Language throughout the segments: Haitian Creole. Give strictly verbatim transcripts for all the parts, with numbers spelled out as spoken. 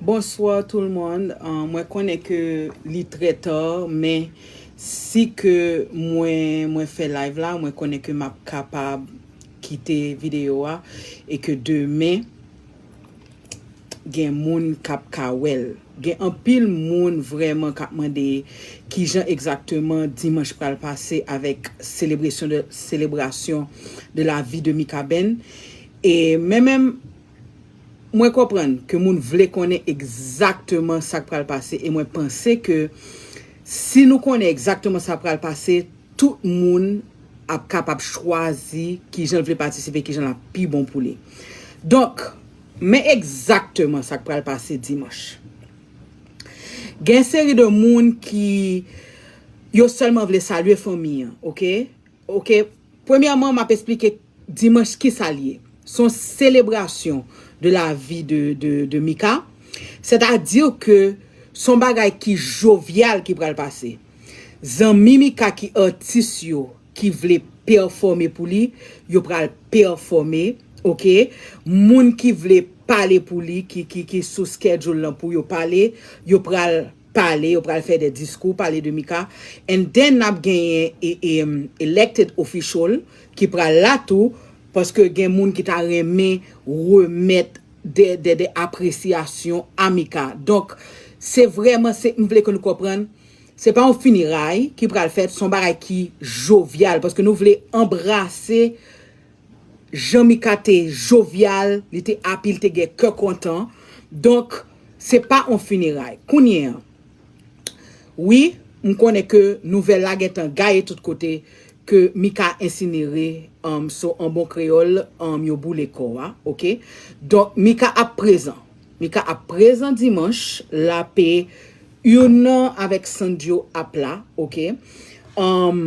Bonsoir tout le monde. Euh, mwen konnen ke li trè ta, men si ke mwen mwen fè live la, mwen konnen ke m ap kapab kite videyo a e ke demen gen moun k ap ka wè l. Gen anpil moun vrèman k ap mande kijan egzakteman dimanch pral pase avèk selebrasyon de, selebrasyon de la vie de Mikaben. E men menm, mwen konprann ke moun vle konnen egzakteman sa k pral pase, e mwen panse ke si nou konnen egzakteman sa k pral pase, tout moun ap kapab chwazi kijan l vle patisipe, kijan l ap pi bon pou li. Donk, men egzakteman sa k pral pase dimanch. Gen seri de moun ki yo sèlman vle salye fanmi an, oke? Oke, premyèman, m ap esplike dimanch ki sa l ye. Se yon selebrasyon de la vi de, de, de Mika. Sètadi ke se yon bagay ki jovyal ki pral pase. Zanmi Mika ki atis yo, ki vle pèfòme pou li, yo pral pèfòme, oke? Moun ki vle pale pou li, ki, ki, ki sou schedule lan pou yo pale, yo pral pale, yo pral fè de diskou, pale de Mika. And then n ap genyen e, e, um, elected official ki pral la tou, paske gen moun ki ta renmen remèt de, de, de apresyasyon a Mika. Donk, se vrèman, se, m vle ke nou konprann, se pa yon fineray ki pral fèt, se yon bagay ki jovyal, paske nou vle anbrase jan Mika te jovyal, li te api, li te gen kè kontan. Donk, se pa yon fineray. Kounye an, wi, m konnen ke nouvèl la gentan gaye tout kote, ke Mika ensinere, um, so an bon kreyòl, um, yo boule kò a, oke? Donk, Mika ap prezan. Mika ap prezan dimanch, la pe youn nan avèk Sandyo ap la, oke? Um,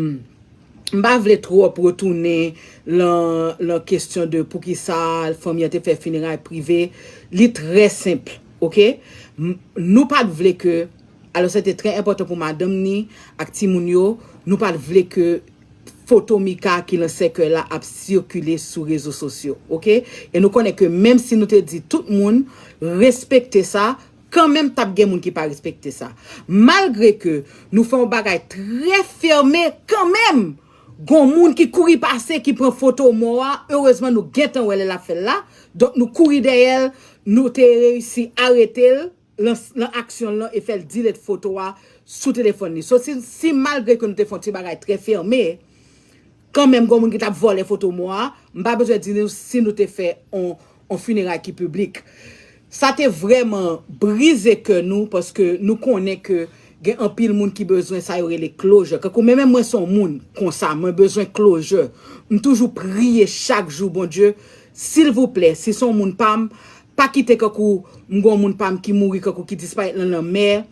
m pa vle twòp retounen lan, lan kesyon de poukisa fanmi an te fè fineray prive. Li trè senp, oke? M- Nou pa t vle ke, alò se te trè enpòtan pou madanm ni ak timoun yo, nou pa t vle ke foto Mika ki lan sèkèy la ap sikile sou rezo sosyo, oke? E nou konnen ke menm si nou te di tout moun respekte sa, kanmenm t ap gen moun ki pa respekte sa. Malgre ke nou fè yon bagay trè fèmen, kanmenm, gon moun ki kouri pase, ki pran foto mò a, erezman nou gentan wè lè l ap fè l la, donk nou kouri dèyè l, nou te reyisi arete l lan, lan aksyon l lan e fè l delete foto a sou telefòn li. So, si, si malgre ke nou te fè yon ti bagay trè fèmen, kanmenm gon moun ki t ap vòlè foto mò a, m pa bezwen di nou si nou te fè on, on fineray ki piblik. Sa te vrèman brize kè nou, paske nou konnen ke gen anpil moun ki bezwen sa yo rele closure. Kankou mwen menm, mwen se yon moun konsa, mwen bezwen closure. M toujou priye chak jou, Bondye, silvouplè, si se yon moun pa m, pa kite kankou m gon moun pa m ki mouri, kankou ki disparèt lan lanmè,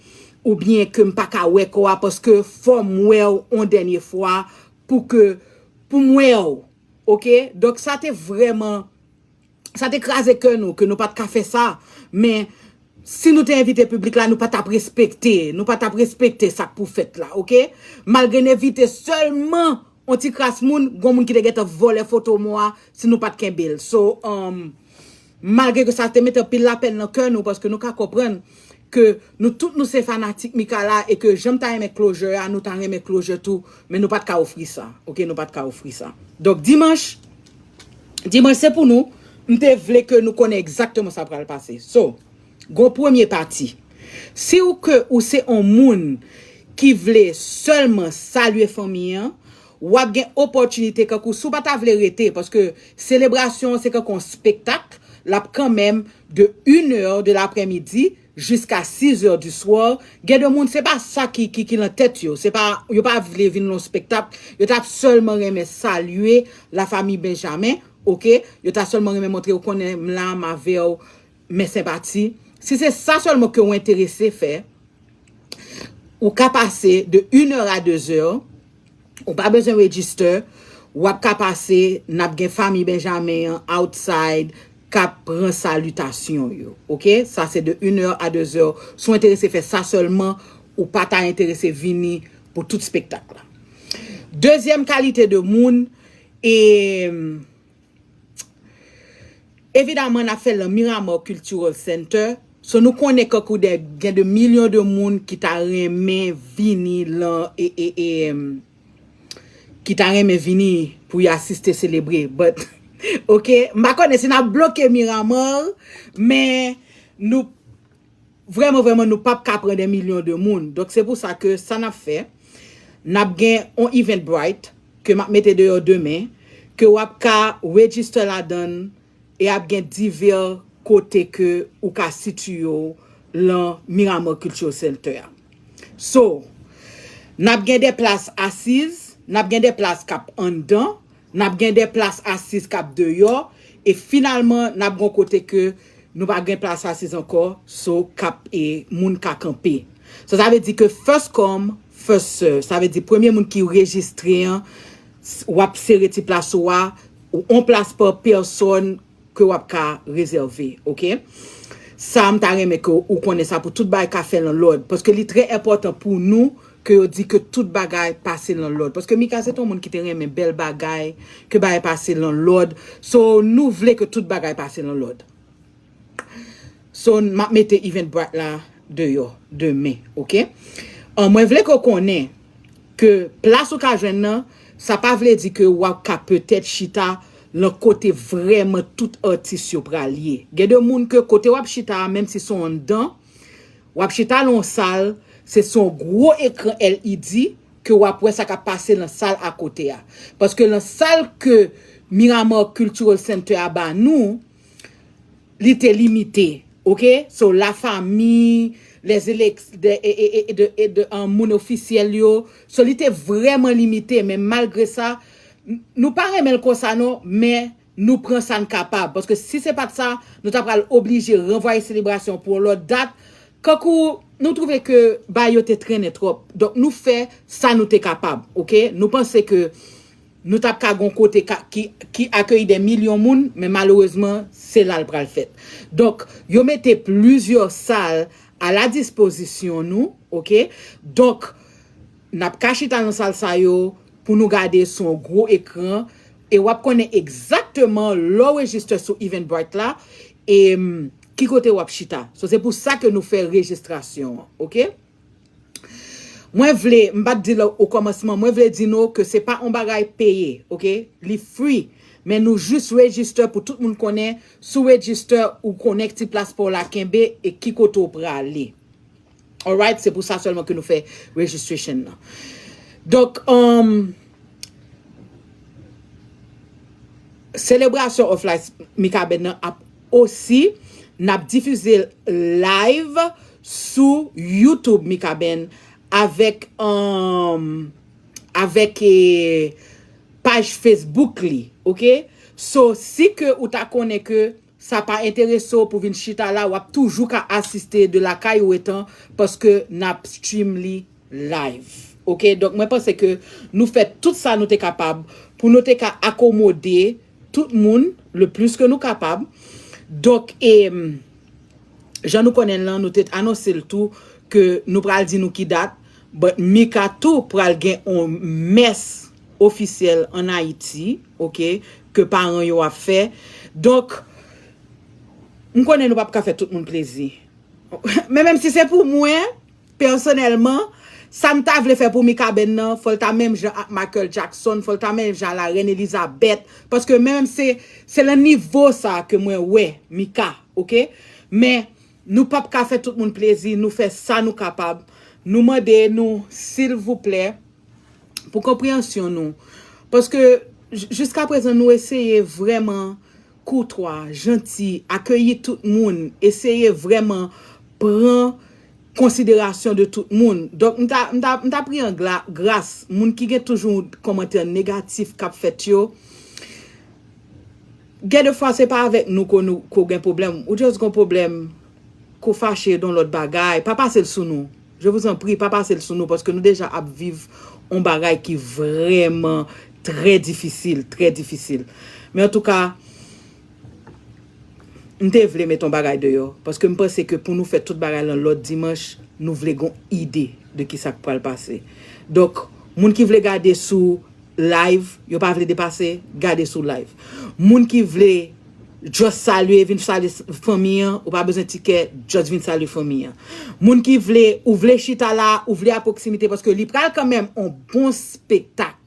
oubyen ke m pa ka wè kò a, paske fò m wè w on dènye fwa pou ke, pou m wè w, oke? Donk sa te vrèman, sa te kraze kè nou ke nou pa t ka fè sa, men si nou te envite piblik la, nou pa t ap respekte, nou pa t ap respekte sa k pou fèt la, oke? Malgre n envite sèlman on ti kras moun, gon moun ki te gentan vòlè foto mò a, si nou pa t kenbe l. So, um, malgre ke sa te mete anpil lapèn lan kè nou, paske nou ka konprann ke nou tout nou se fanatik Mika la, e ke jan m ta renmen closure a, nou ta renmen closure tou, men nou pa t ka ofri sa, oke, nou pa t ka ofri sa. Donk, dimanch, dimanch se pou nou, m te vle ke nou konnen egzakteman sa pral pase. So, gon premye pati. Si w ke ou se on moun ki vle sèlman salye fanmi an, w ap gen opòtinite kankou si w pa ta vle rete, paske selebrasyon an se kankou on spektak, l ap kanmenm de une heure de l'après-midi jusqu'à six heures du soir. Gen de moun, se pa sa ki, ki, ki lan tèt yo, se pa, yo pa vle vin lan spektak, yo t ap sèlman renmen salye la famille Benjamin, oke? Yo ta sèlman renmen montre yo konnen m la, m avè w, men senpati. Si se sa sèlman ke w enterese fè, ou ka pase de une heure à deux heures, ou pa bezwen register, w ap ka pase, n ap gen fanmi Benjamin an outside k ap pran salitasyon yo, oke? Sa se de une heure à deux heures. Si w enterese fè sa sèlman, ou pa ta enterese vini pou tout spektak la. Dezyèm kalite de moun, e, evidaman, n ap fè l lan Miramar Cultural Center. So nou konnen kankou de, gen de milyon de moun ki ta renmen vini lan e, e, e, em, ki ta renmen vini pou y asiste selebre. But, ok, m pa konnen si n ap bloke Miramar, men nou, vrèman, vrèman, nou p ap ka pran de milyon de moun. Donk, se pou sa ke sa n ap fè, n ap gen on Eventbrite ke m ap mete deyò demen, ke w ap ka register ladan l, e ap gen divè kote ke ou ka sitiye w lan Miramar Cultural Center a. So, n ap gen de plas asiz, n ap gen de plas k ap anndan, n ap gen de plas asiz k ap deyò, e finalman, n ap gen kote ke nou pa gen plas asiz ankò, so k ap e moun ka kanpe. So, sa vle di ke first come, first serve. Sa vle di premye moun ki rejistre an, s- w ap sere ti plas ou a, ou on plas pa pèsòn ke w ap ka rezève, ok? Sa, m ta renmen ke ou konnen sa pou tout bagay ka fè lan lòd, paske li trè enpòtan pou nou ke yo di ke tout bagay pase lan lòd. Paske Mika se te yon moun ki te renmen bèl bagay, ke bagay pase lan lòd. So, nou vle ke tout bagay pase lan lòd. So, m ap mete Eventbrite la deyò, demen, ok? An, mwen vle ke w konnen ke plas ou ka jwenn nan, sa pa vle di ke w ap ka petèt chita lan kote vrèman tout atis yo pral ye. Gen de moun ke kote w ap chita a, menm si se yon anndan, w ap chita lan yon sal, se se yon gwo ekran L E D ke w ap wè sa k ap pase lan sal akote a. Paske lan sal ke Miramar Cultural Center a ba nou, li te limite, ok? So, la famille, les élect, de, e, e, e, de, e de, um, moun ofisyèl yo. So, li te vrèman limite, men malgre sa, n- nou pa renmen l konsa non, men nou pran sa n kapab. Paske si se pa t sa, nou ta pral oblije ranvwaye selebrasyon pou yon lòt dat. Kankou nou twouve ke bagay yo te trennen twòp. Donk, nou fè sa nou te kapab, ok? Nou panse ke nou t ap ka gon kote ka- ki, ki akeyi de milyon moun, men malerezman, se la l pral fèt. Donk, yo mete plizyè sal a la dispozisyon nou, ok? Donk, n ap ka chita nan sal sa yo pou nou gade sou yon gwo ekran, e w ap konnen egzakteman lè w rejiste sou Eventbrite la, e mm, ki kote w ap chita. So, se pou sa ke nou fè rejistrasyon an, ok? Mwen vle, m pa t di l o kòmansman, mwen vle di nou ke se pa yon bagay peye, ok? Li free, men nou jis register pou tout moun konnen, si w register ou konnen ki ti plas pa w la kenbe e ki kote w prale. Alright, se pou sa sèlman ke nou fè registration nan. Donk, um, Celebration of Life Mikaben nan ap osi, n ap difize live sou YouTube Mikaben avèk, um, avèk eh, paj Facebook li, ok? So, si ke ou ta konnen ke sa pa enterese w pou vin chita la, w ap toujou ka asiste de lakay ou etan, paske n ap stream li live. Ok, donk mwen panse ke nou fè tout sa nou te kapab pou nou te ka akomode tout moun le plis ke nou kapab. Donk, e, jan nou konnen l lan, nou te anonse l tou ke nou pral di nou ki dat, but Mika tou pral gen on mès ofisyèl an Ayiti, ok, ke paran yo ap fè. Donk, m konnen nou p ap ka fè tout moun plezi. Men menm si se pou mwen, pèsonèlman, sa m ta vle fè pou Mikaben nan, fò l ta menm jan ak Michael Jackson, fò l ta menm jan a la Reine Elizabeth, paske menm se, se nan nivo sa ke mwen wè Mika, ok? Men, nou p ap ka fè tout moun plezi, nou fè sa nou kapab. Nou mande nou, silvouplè, pou konpreyansyon nou. Paske, j- jiskaprezan, nou eseye vrèman koutwa, janti, akeyi tout moun, eseye vrèman pran konsiderasyon de tout moun. Donk, m ta, m ta, m ta priye an gla- gras, moun ki gen toujou kòmantè negatif k ap fèt yo, gen de fwa se pa avèk nou ke nou, ke w gen pwoblèm. Ou just gon pwoblèm, ke w fache de yon lòt bagay. Pa pase l sou nou. Je vous en prie, pa pase l sou nou, paske nou deja ap viv yon bagay ki vrèman trè difisil, trè difisil. Men antouka, m te vle met yon bagay deyò, paske m panse ke pou nou fè tout bagay lan lòd dimanch, nou vle gon ide de kisa k pral pase. Donk, moun ki vle gade sou live, yo pa vle depase, gade sou live. Moun ki vle Just salye, vin salye fanmi an, ou pa bezwen tikè, just vin salye fanmi an. Moun ki vle, ou vle chita la, ou vle a pwoksimite, paske li pral kanmenm on bon spektak.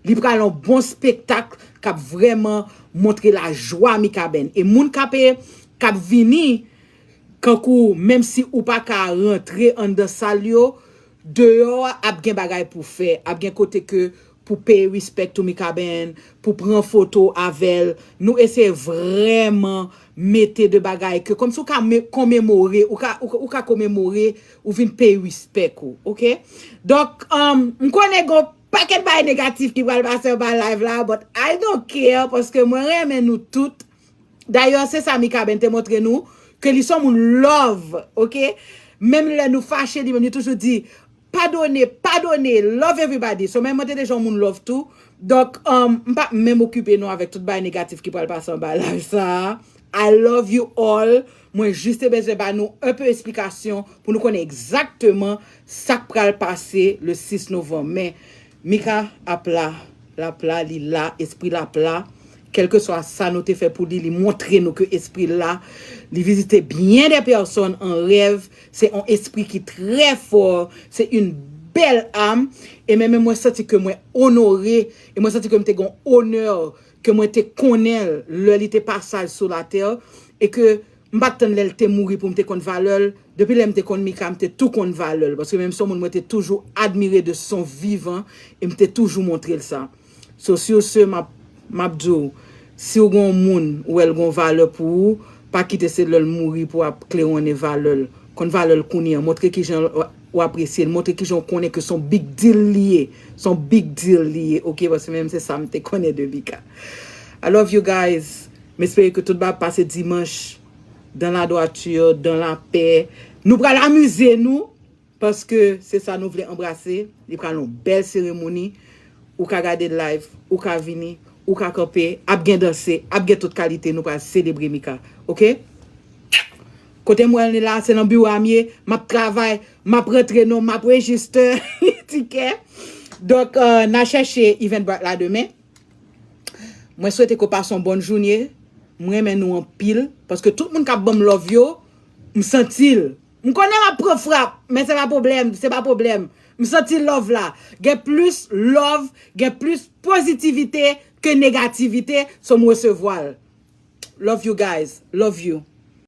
Li pral on bon spektak k ap vrèman montre lajwa Mikaben. E moun k ap, k ap vini, kankou, menm si ou pa ka rantre anndan sal yo, deyò a ap gen bagay pou fè, ap gen kote ke pou peye respect to Mikaben, pou pran foto avè l. Nou eseye vrèman mete de bagay ke kòmsi ou ka me- komemore, ou ka, ou, ou ka komemore, ou vin peye respect ou, oke? Donk, um, m konnen gen yon pakèt bagay negatif ki pral pase anba live la, but I don't care, paske mwen renmen nou tout. Dayè, se sa Mikaben te montre nou, ke li se yon moun love, oke? Menm lè nou fache, li menm, li toujou di, padone, padone, love everybody. So, menm mwen te deja yon moun love tou. Donk, um, m pa menm okipe nou avèk tout bagay negatif ki pral pase anba live sa a. I love you all. Mwen jis te bezwen ba nou un peu esplikasyon pou nou konnen egzakteman sa k pral pase le sis novanm. Men, Mika ap la, l ap la, li la, espri l ap la. Kèlkeswa sa nou te fè pou li, li montre nou ke espri l la. Li vizite byen de pèsòn an rèv. Se yon espri ki trè fò. Se yon bèl am. E menm mwen santi ke mwen onore. E mwen santi ke m te gen onè ke mwen te konnen l lè li te pasaj sou latè. E ke m pa t tann lè l te mouri pou m te konn valè l. Depi lè m te konn Mika, m te tou konn valè l. Paske menm se yon moun mwen te toujou admire de son vivan. E m te toujou montre l sa. So, sur ce, m ap, m ap di w, si w gen yon moun, ou wè l gen yon valè pou ou, pa kite se lè l mouri pou w ap klewonnen valè l. Konn valè l kounye a. Montre kijan w, w apresye l. Montre kijan w konnen ke se yon big deal li ye. Se yon big deal li ye, oke? Paske menm se sa m te konnen de Mika. I love you guys. M espere ke tout bagay ap pase dimanch dans la droiture, dans la paix. Nou pral amize nou. Paske se sa nou vle anbrase. Li pral yon bèl seremoni. Ou ka gade live, ou ka vini, ou ka kanpe, ap gen danse, ap gen tout kalite, nou pral selebre Mika. Oke? Kote m wè l la, se nan biwo a m ye, m ap travay, m ap rantre non, m ap rejiste tikè. Donk, euh, n a chèche Eventbrite la demen. Mwen swete ke w pase yon bòn jounen. M renmen nou anpil. Paske tout moun k ap ban m love yo, m santi l. M konnen m ap pran frap, men se pa pwoblèm, se pa pwoblèm. M santi love la. Gen plis love, gen plis pozitivite ke negativite, so m resevwa l. Love you guys. Love you.